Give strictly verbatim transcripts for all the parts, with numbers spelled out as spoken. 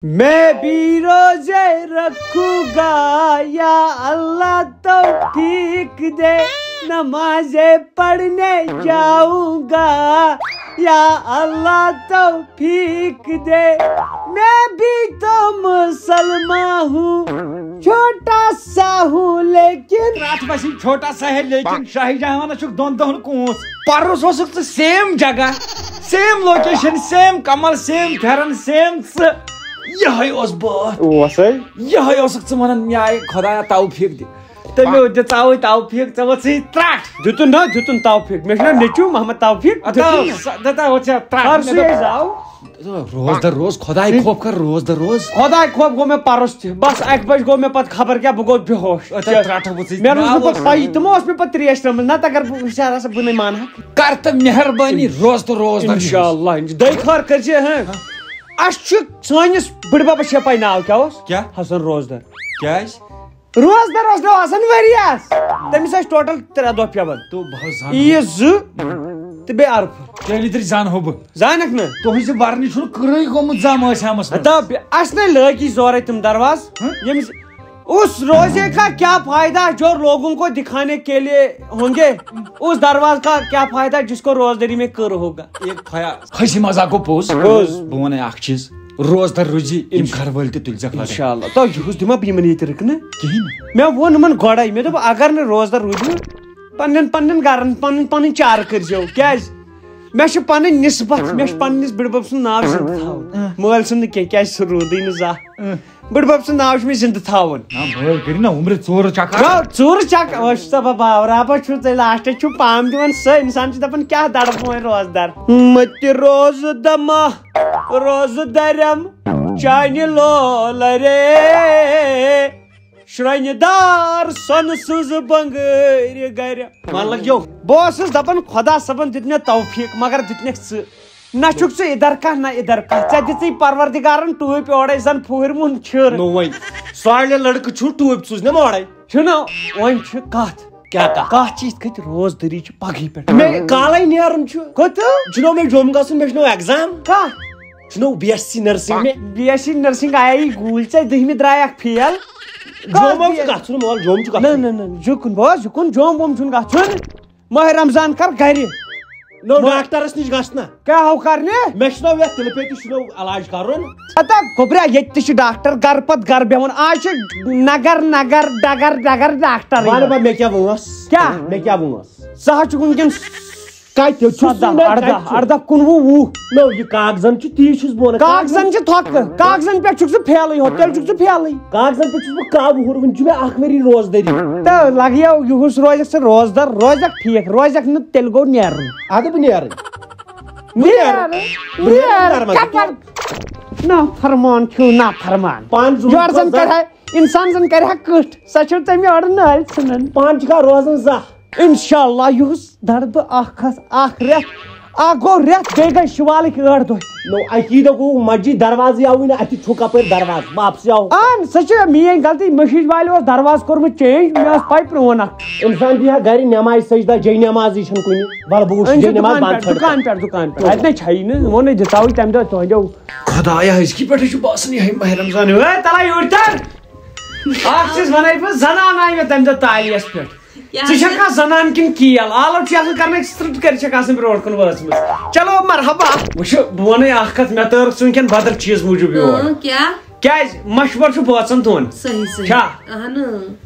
میں بھی روزے رکھوں گا، یا اللہ توفیق دے، نمازیں پڑھنے جاؤں گا، یا اللہ توفیق دے۔ میں بھی تو مسلمان ہوں، چھوٹا سا ہوں لیکن۔ راتھ بسی چھوٹا سا ہے لیکن شاہی جہان چھُکھ دۄن دۄہن کوٗنٛژ۔ پرُس اوسُکھ ژٕ سیم جگہ، سیم لوکیشن، سیم کمل، سیم پھیرن، سیم ژٕ۔ یہے اوس بٲتھ۔ اوسے۔ یہے اوسُکھ ژٕ ونان، میانے خدایا توفیق دِ۔ تٔمۍ دیُت ژاوٕے توفیق، ژےٚ وٲژٕے ترٛٹھ۔ دیُتُن نا، دیُتُن توفیق۔ مےٚ چھُ ناو نیٚچوٗ محمد توفیق۔ ادا، دیُتُن۔ سا-، دَپان وٲژ ژےٚ ترٛٹھ۔ پرسُے مےٚ دوٚپ، حظ آو۔ روز در روز، خداے خوف کر، روز در روز۔ خداے خوف گوٚو مےٚ پرُس تہِ۔ بس اکہِ بجہِ گوٚو مےٚ پتہٕ خبر کیٛاہ، بہٕ گوٚوُس بے ہوش۔ اچھا، ترٛٹھ وٲژٕے۔ مےٚ روٗز نہٕ پتہٕ پَیی، تِمو ٲس مےٚ پتہٕ ترٛیش ترٛٲومٕژ۔ نہ تہٕ اگر بہٕ ہُشار آسہٕ، بہٕ نَے مانہٕ ہا۔ کر تہٕ مہربٲنی، روز تہٕ روز در۔ انشاءاللہ، دۄیہِ خٲر کٔرۍ زِ، ہاں۔ اَسہِ چھُ سٲنِس بٕڈببس چھےٚ پَے ناو کیٛاہ اوس؟ کیٛاہ؟ حسن روزدر۔ کیٛازِ؟ روزدر اوس نہٕ آسان ؤریَس۔ تٔمِس ٲسۍ ٹوٹل ترٛےٚ دۄہ پٮ۪وان۔ تو بہٕ حظ زانہٕ۔ عیٖد زٕ تہٕ بیٚیہِ عرفہٕ۔ تیٚلہِ تہِ زانہٕ ہو بہٕ۔ زانکھ نہٕ؟ تُہٕنٛزِ ورنہِ چھُنہٕ کٕرٕے گوٚمُت زانٛہہ مٲسۍ ہمس منٛز۔ ہتا بے-، اَسہِ نے لٲگی زورے تِم دروازٕ۔ ہہ؟ ییٚمِس، اس روزے کا کیا فائدہ جو لوگوں کو دکھانے کے لیے ہوں گے، اس دروازے کا کیا فائدہ جس کو روزدری میں کر ہوگا۔ ایک فیا-، ہنسی مذاق گوٚو پوٚز۔ پوٚز۔ بہٕ وَنَے اکھ چیٖز۔ روزدر روٗزِ، یِم انشاء-، گھر وٲلۍ تہِ تُلۍ زٮ۪کھ لگے۔ انشاءاللہ۔ تۄہہِ یُہُس دِمہ بہٕ یِمن ییٚتہِ رٕکنہٕ؟ کِہیٖنۍ نہٕ۔ مےٚ ووٚن یِمن گۄڈے، مےٚ دوٚپ، اگر نہٕ روزدر روٗدِو، پننٮ۪ن پننٮ۪ن گرن پنٕنۍ پنٕنۍ چارٕ کٔرۍزیو۔ کیٛازِ؟ مےٚ چھِ پنٕنۍ نسبت، مےٚ چھُ پننِس بٕڈبب سُنٛد ناو زِندٕ تھاوُن۔ اۭں۔ مٲلۍ سُنٛد نہٕ کینٛہہ، کیٛازِ سُہ روٗدٕے نہٕ زانٛہہ۔ اۭں۔ بٕڈبب سُنٛد ناو چھُ مےٚ زِندٕ تھاوُن۔ نہ، مٲلۍ کٔرِو نہ عُمرِ ژوٗرٕ چکر۔ گوٚو ژوٗرٕ چکر، وۄنۍ چھُ سا بہٕ باورابا چھُ، تیٚلہِ لاسٹس چھُ پام دِوان سۄ، انسان چھُ دپان، کیٛاہ دڑٕ پٲٹھۍ روزدر۔ متہِ روزٕ دما، روزٕ درم، چانہِ لولہٕ رے، شرٛنہِ دار سۄنہٕ سٕنٛز بنگٲرۍ گرِ۔ وَن لَگ یو۔ بہٕ اوسُس دَپان، خۄدا صٲبَن دیُت مےٚ توفیٖق، مگر دیُتنَکھ ژٕ۔ نہ چھُکھ ژٕ اِدھر کانٛہہ، نہ اِدھر کانٛہہ۔ ژےٚ دِژٕے پروردگارَن ٹوٗپۍ اورَے زَن پھُہٕرۍ مُہُن چھِر۔ نو وۄنۍ۔ سالہِ لٔڑکہٕ چھُو ٹوٗپۍ سوٗزنَم اورَے۔ چھُنہ، وۄنۍ چھِ کَتھ۔ کیٛاہ کَتھ؟ کَتھ چھِ یِتھ کٔنۍ روزدٔری چھِ پَگہٕے پٮ۪ٹھ۔ مےٚ کالَے نیرُن چھُ۔ کوٚت؟ چھُنو مےٚ جوٚم گژھُن، مےٚ چھُنو exam۔ کَتھ؟ چھُنو بی ایس سی نرسنگ مےٚ۔ بی ایس سی نرسنگ آیی گوٗلۍ ژےٚ، دٔہمہِ درٛایَکھ فیل۔ جوٚم ووٚم چھُ گژھُن، مول، جوٚم چھُ نہ، گژھُن۔ نہ، نہ، یُکُن بوز، یُکُن جوٚم ووٚم چھُنہٕ گژھُن۔ ماہِ رمضان کر گرِ۔ نو ماہِ ڈاکٹرس نِش گژھ نہ۔ کیٛاہ ہو کرنہِ؟ مےٚ چھُنو یتھ تِلہٕ پیٚتِس چھُنو علاج کرُن۔ اتا گوٚبریا، ییٚتہِ تہِ چھِ ڈاکٹر، گرٕ پتہٕ گرٕ بیٚہوان۔ آز چھِ نگر نگر، ڈگر ڈگر ڈاکٹر وَلہٕ یِوان۔ با، مےٚ کیٛاہ ووٚنس؟ کیٛاہ؟ مےٚ کیٛاہ ووٚنس؟ ژٕ ہا چھُکھ وٕنکیٚن کتہِ چھُس سداہ، نہٕ، ارداہ، کتہِ چھُس؟ ارداہ، کُنوُہ، وُہ۔ نو، یہِ کاغذن چھُ تی چھُس بہٕ ونان۔ کاغذن چھِ تھۄکہٕ، کاغذن پٮ۪ٹھ چھُکھ ژٕ فیلٕے ہوت، تیٚلہِ چھُکھ ژٕ فیلٕے۔ کاغذن پٮ۪ٹھ چھُس بہٕ کاہ وُہُر، وُنہِ چھُ مےٚ اکھ ؤری روزدٔری۔ تہٕ لگیو یُہُس روزکھ ژٕ روزدر، روزکھ ٹھیٖک، روزکھ نہٕ تیٚلہِ گوٚو نیرُن۔ اَدٕ بہٕ نیرٕ۔ نیر، بہٕ نیرٕ نیر، نیر۔ کپر؟ نا فرمان چھُو، نا فرمان۔ پانہٕ زُو یورٕ زن زن کرِ ہا، انسان زن کرِ ہا کٕٹھ، سۄ چھو تٔمۍ یورٕ نٲلۍ ژھٕنان۔ پانہٕ چھُکھا روزان زانٛہہ؟ انشاءاللہ، یُہُس دڑٕ بہٕ اکھ ہس اکھ رٮ۪تھ، اکھ گوٚو رٮ۪تھ، بیٚیہِ گٔے شوالٕکۍ ٲٹھ دۄہ۔ نو، اکی دۄہ گوٚو مسجد دروازٕے آوٕے نہٕ اَتھِ، چھُ کپٲرۍ دروازٕ؟ واپسٕے آو۔ اہن، سۄ چھِ میٲنۍ غلطی، مٔشیٖد والہِ اوس دروازٕ کوٚرمُت change، مےٚ ٲس پَے پرٛون اکھ۔ انسان دی ہا گرِ نٮ۪مازِ سجدہ، جے نٮ۪مازٕے چھَنہٕ کُنہِ۔ وَلہٕ بہٕ وٕچھٕ أنۍ جے چھِ نٮ۪ماز دُکان بنٛد پٮ۪ٹھ، چھَنہٕ دُکان کُنہِ۔ پٮ۪ٹھ، دُکان پٮ۪ٹھ۔ اَتہِ نَے چھَیی نہٕ، ووٚنے دِ تَوَے تَمہِ دۄہ تُہٕنٛدیو۔ خدایا، أزکی پٮ۪ٹھٕے چھُ باسان یِہوٚے ماہِ رمضان ہیوٗ۔ ہے، تَلہ یوٗرۍ تَر۔ اکھ چیٖز وَنَے بہٕ، زنان آیہِ مےٚ تَمہِ دۄہ تالیَس پٮ۪ٹھ۔ کیٛاہ ژٕ چھَکھ حظ؟ کانٛہہ زنان کِنہٕ کیل؟ آلو چھِ آسان کرنٕکۍ، سٕٹرٛٹ کٔرِتھ چھَکھ آسان برٛونٛٹھ کُن وٲژمٕژ۔ چلو، مرحبا۔ وٕچھو، بہٕ وَنَے اکھ کَتھ، مےٚ تٲرٕکھ ژٕ وٕنکٮ۪ن بدل چیٖز موٗجوٗب یور۔ اۭں، کیٛاہ؟ کیٛازِ؟ مشورٕ چھُ بٲژَن دۄن۔ صحیح، صحیح۔ چھا؟ اہن۔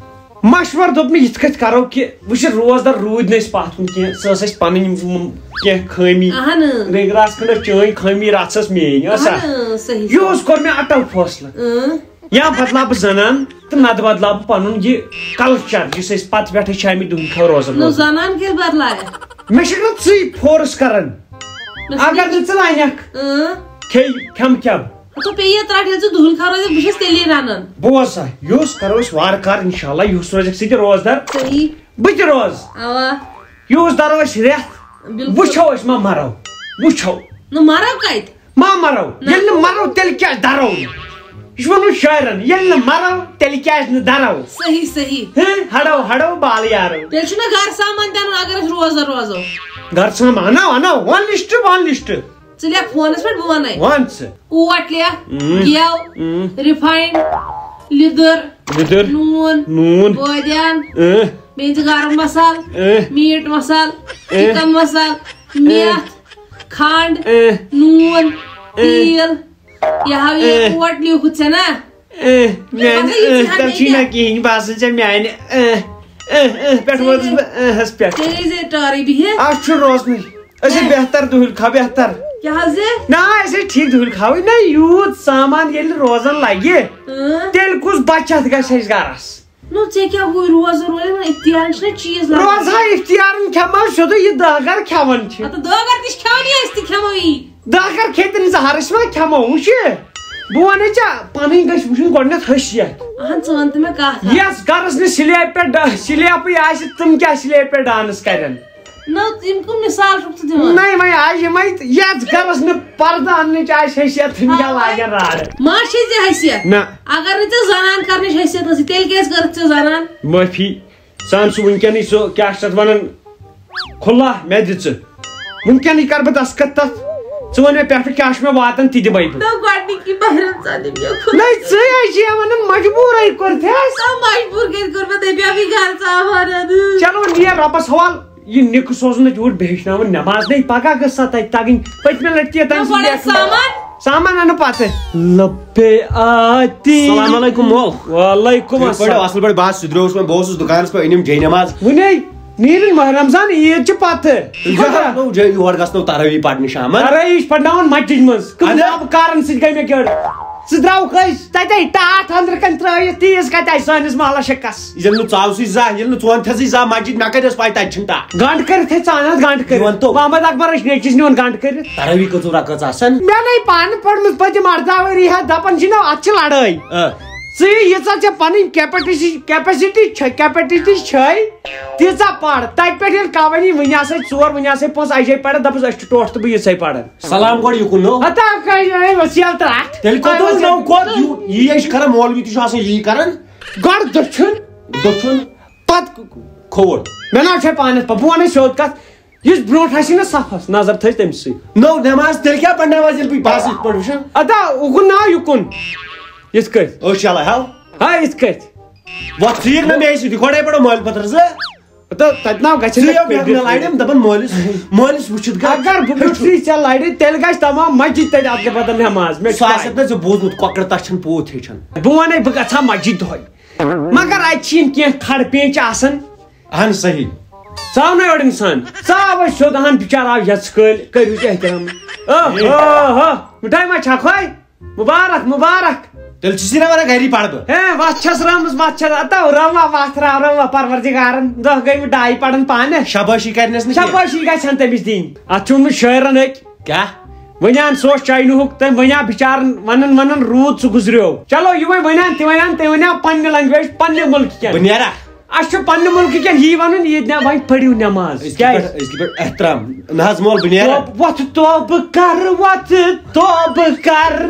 مشورٕ دوٚپ مےٚ، یِتھ کٔنۍ کرو کہِ وٕچھ، روزدر روٗدۍ نہٕ أسۍ پَتھ کُن کینٛہہ، سۄ ٲس اَسہِ پَنٕنۍ م-، کینٛہہ خٲمی۔ اہن۔ بیٚیہِ گرٛاس کھنٛڈ ٲس چٲنۍ خٲمی، رَژھ ٲس میٛٲنۍ، ٲسا؟ اہن، صحیح، یہِ صحیح۔ اوس کوٚر مےٚ اَٹَل فٲصلہٕ۔ اۭں۔ یا بدلاو بہٕ زنان تہٕ نتہٕ بدلاو بہٕ پنُن یہِ culture یُس أسۍ پتہٕ پٮ۪ٹھے چھِ آمٕتۍ دُہٕے خٲر روزان نو، روزان۔ زنان کیٛازِ بدلایکھ؟ مےٚ چھِکھ نہ ژٕے force کران۔ مےٚ چھِ اگر نہٕ ژٕ لنکھ، اۭں۔ کھے کھٮ۪م کھٮ۪م۔ ہتو پیٚیہِ یہِ ترٛٹھ، ییٚلہِ ژٕ دُہٕے خٲر روزکھ، بہٕ چھَس تیٚلی رنان۔ بوز سا، یُس کرو أسۍ وارٕ کارٕ انشاءاللہ، یُس روزکھ ژٕ تہِ روزدار، صحیح۔ بہٕ تہِ روزٕ۔ اوا۔ یُس درو أسۍ رٮ۪تھ، بِلکُل۔ وٕچھو أسۍ ما مرو، وٕچھو۔ نہ مرو کتہِ؟ ما مرو۔ نہ۔ ییٚلہِ نہٕ مرو، تیٚلہِ کیٛازِ درو نہٕ؟ یہِ چھُ ووٚنمُت شاعرن، ییٚلہِ نہٕ مرو، تیٚلہِ کیٛازِ نہٕ درو؟ صحیح، صحیح۔ ہیں؟ ہڑو، ہڑو، بالہٕ یارو۔ تیٚلہِ چھُنہ گرٕ سامان تہِ اَنُن، اگر أسۍ روزدر روزو۔ گرٕ سامان، اَنو، اَنو، وَن list، وَن list۔ ژٕ لیکھ فونس پٮ۪ٹھ، بہٕ وَنَے۔ وَن ژٕ۔ اوٹ لیکھ، اۭں۔ گٮ۪و، اۭں۔ رِفاینڈ، لیٚدٕر، لیٚدٕر، نوٗن، نوٗن۔ بٲدیان، اۭں۔ بیٚیہِ ژٕ گرم مسال، اۭں۔ میٖٹ مسال، اۭں۔ چکن مسال، اۭں۔ میتھ، کھنڈ، اۭں۔ نوٗن، اۭں۔ تیٖل۔ یہِ ہاو یہِ اۭں۔ اوٹ لیوٗکھُتھ ژےٚ نا؟ اۭں۔ میانہِ مطلب، یہِ اۭں ژٕ ہا تَل چھُے نہ بیٚیہِ کِہیٖنۍ، باسان ژےٚ میانہِ اۭں، اۭں، اۭں پٮ۪ٹھ ژےٚ وٲژٕس بہٕ اۭں ہس پٮ۪ٹھ۔ ژےٚ یی زِ ٹٲرٕے بِہِتھ۔ اَتھ چھُ روزنٕے۔ أسۍ چھِ اۭں۔ بہتر دُہِل کھا بہتر۔ کیٛاہ حظ یہِ؟ نہ، أسۍ ٲسۍ ٹھیٖک دُہِل کھاوٕنۍ۔ نہ، یوٗت سامان ییٚلہِ روزان لگہِ، اۭں۔ تیٚلہِ کُس بچت گژھِ اَسہِ گرس؟ نو، ژےٚ کیٛاہ گوٚے روزٕ روزٕ؟ نہ، اختیارن چھِنہ چیٖز لگان۔ روزٕ ہا اختیارن کھٮ۪مہٕ ہا سیوٚدُے یہِ دہ گرٕ کھٮ۪وان چھِ۔ ہتہٕ دہ گرٕ تہِ چھِ کھٮ۪وان، یہِ أسۍ تہِ کھٮ۪مو یی۔ دہ گرٕ کھیٚتہِ نہٕ زہرس ما کھٮ۪مو، وٕچھ۔ بہٕ وَنے ژےٚ، پنٕنۍ گژھِ وٕچھُن گۄڈٕنٮ۪تھ حیثیت۔ اہن، ژٕ وَن تہٕ مےٚ کَتھ اَکھ۔ یَس گرس نہٕ سلیب پٮ۪ٹھ ڈا-، سلیبٕے آسہِ، تِم کیٛاہ سلیب پٮ۪ٹھ ڈانس کرن؟ نہ، یِم کُن مثال چھُکھ ژٕ دِوان؟ نَے، وۄنۍ آیہِ یِمے تہٕ یَتھ گرس نہٕ پردٕ اننٕچ آسہِ حیثیت، تِم کیٛاہ آ۔ لاگن راڑٕ؟ ما چھے ژےٚ حیثیت؟ نہ۔ اگر نہٕ ژےٚ زنان کرنٕچ حیثیت ٲسٕے، تیٚلہِ کیٛازِ کٔرٕتھ ژےٚ زنان؟ معٲفی۔ ژٕ اَن سُہ وٕنکیٚنٕے سُہ، کیٛاہ چھِ تَتھ وَنان، کھُلا مےٚ دِ ژٕ۔ وٕنکیٚنٕے کَرٕ بہٕ دستخط تَتھ۔ ژٕ وَن مےٚ پٮ۪ٹھٕ کیٛاہ چھُ مےٚ واتان، تہِ دِمَے بہٕ۔ نہ، گۄڈٕنِکی مہرم ژٕ دِ مےٚ کھُلا۔ نَے، ژٕے آیہِ چھِ یَوان مجبوٗرَے کوٚرتھَس۔ آ، مجبوٗر کٔرِتھ کوٚر مےٚ، دٔپۍ ہا، بہٕ گژھٕ آوارٕ۔ چلو، نیر رۄبَس حوال، یہِ نِکہٕ سوزُن نہٕ تہِ ہُر بیٚیہِ ہیٚچھناوُن نٮ۪ماز۔ نَے، پَگاہ گٔژھ سۄ تَتہِ تَگٕنۍ۔ پٔتمہِ لَٹہِ تہِ یوٚتام نہ، سُہ گۄڈٕ لیکھُن۔ سامان۔ سامان اَنہٕ پَتہٕ۔ لبے آتی۔ السلام علیکم، مول۔ وعلیکم ٹھیٖک پٲٹھۍ، السلام۔ اَصٕل پٲٹھۍ۔ بہٕ حظ سُدریوس وۄنۍ، بہٕ اوسُس دُکانَس پٮ۪ٹھ، أنِم جے نٮ۪ماز۔ وُنے نیٖرِن ماہِ رمضان عیٖد چھِ پتہٕ۔ یہِ چھُ گژھنو جے، یور گژھنو تراویح پرنہِ شامن۔ تراویح چھِ پرناوان مسجدِ منٛز۔ کٕم اَدٕ؟ رب کارن سۭتۍ گٔے مےٚ گٔڑ؟ ژٕ درٛاوُکھ أسۍ تَتے ٹاٹھ أنٛدرٕ کَنۍ ترٲوِتھ، تیٖژ کَتہِ آسہِ سٲنِس محلس چھےٚ کَس؟ ییٚلہِ نہٕ ژاوسٕے زانٛہہ، ییٚلہِ نہٕ ژٕ وَنتھَسٕے زانٛہہ مسجد، مےٚ کَتہِ ٲس پَے تَتہِ چھِنہٕ ٹاٹھ؟ گنٛڈ کٔرِتھ ہے ژٕ اَنان گنٛڈ کٔرِتھ۔ یہِ وَن تو۔ محمد اکبر ٲسۍ نیٚچِس نِوان گنٛڈ کٔرِتھ۔ تراویح کٔژو رکٲژ آسان؟ مےٚ نَے پانہٕ پٔرمٕژ پٔتِم اَرداہ ؤری ہا، دَپان چھِ نہ اَتھ چھِ لڑٲے۔ آ۔ ژٕ ییٖژاہ ژےٚ پنٕنۍ capacity، capacity چھے، capacity چھے، تیٖژاہ پَر۔ تَتہِ پٮ۪ٹھ ییٚلہِ کاوانی وٕنہِ آسَے ژور، وٕنہِ آسَے پانٛژھ، اَجے پَران، دَپُس أسۍ چھِ ٹوٹھ تہٕ بہٕ یِژھَے پَران۔ سلام گۄڈٕ یِکُن نو۔ ہتا کَے اے وسیل ترٛٹھ۔ تیٚلہِ کوٚت اوس نو کوٚت؟ یہِ، یہِ ہے چھِ کران مولوی تہِ چھُ آسان یی کران۔ گۄڈٕ دٔچھُن۔ دٔچھُن۔ پَتہٕ کھووُر۔ مےٚ نہ چھے پانَس پَتہ، بہٕ وَنَے سیوٚد کَتھ۔ یُس برونٛٹھ آسہِ نا صفس، نظر تھٲوِزِ تٔمۍ سٕے۔ نٔو نٮ۪ماز تیٚلہِ کیٛاہ پرناوس ییٚلہِ بہٕ باسہٕ یِتھ پٲٹھۍ وٕچھان؟ ادا، اُکُن نا یُکُن۔ یِتھ کٔٹھۍ۔ أسۍ چھِ یَلَے ہاو۔ ہا، یِتھ کٔٹھۍ۔ وۄتھ ژیٖر نہ مےٚ سۭتۍ، گۄڈَے پَرو مٲلۍ پَتھر زٕ۔ ادا، تَتہِ نا گژھِ ژٕ نہٕ یو بیٚہہ مےٚ لَڑٮ۪م، دَپان مٲلِس، مٲلِس وٕچھِتھ گژھ۔ اگر بہٕ ہیٚچھُن۔ وٕچھُے ژےٚ لَڑِ، تیٚلہِ گژھِ تمام مسجد تَتہِ اَدلہٕ بدل نٮ۪ماز۔ مےٚ چھُ سُہ پَے۔ آسٮ۪تھ نہ ژےٚ بوٗزمُت، کۄکرٕ تَتھ چھَنہٕ پوٗت ہیٚچھان۔ بہٕ وَنَے، بہٕ گژھٕ ہا مسجد دۄہَے۔ مگر اَتہِ چھِ یِم کینٛہہ کھڑ پیچ آسان۔ اہن صحیح۔ ژاو نہ یورٕ انسان، ژاو اَسہِ سیوٚد، اہن بِچارٕ آو یَژٕ کٲلۍ، کٔرِو تُہۍ احترام۔ آ، ٹھیٖک۔ آ، آ، مِٹھٲے ما چھکھ ہۄے؟ مُبارک، مُبارک۔ تیٚلہِ چھُ سرینگرٕ گری پرٕ بہٕ۔ ہے، وَتھ چھَس رٲمٕژ، وَتھ چھَس، اَتَو رَوا وَتھ را، رَوا پروردِگارَن۔ دۄہ گٔے وۄنۍ ڈاے پَران پانہٕ۔ شابٲشی کَرنَس نہٕ کینٛہہ۔ شابٲشی گژھِ ہَن تٔمِس دِنۍ۔ اَتھ چھُ ووٚنمُت شٲعرَن أکۍ۔ کیٛاہ؟ وۄنۍ اَن سُہ اوس چاینُہُک، تٔمۍ وَنیٛا بِچارَن، وَنان وَنان روٗد سُہ گُزریو۔ چلو، یہِ وۄنۍ وَنیٛا، تہِ وَنیٛا، تٔمۍ وَنیٛا پنٛنہِ language، پنٛنہِ مُلکہِ کٮ۪ن۔ بہٕ نیرا۔ اَسہِ چھُ پنٛنہِ مُلکہِ کٮ۪ن یی وَنُن، ییٚتہِ نہ وۄنۍ پٔرِو نٮ۪ماز۔ أزکہِ کیٛازِ؟ پٮ۪ٹھ، أزکہِ پٮ۪ٹھ احترام۔ نہ حظ مول، بہٕ نیرا۔ توبہٕ، وۄتھ توبہٕ کر، وۄتھ توبہٕ کر۔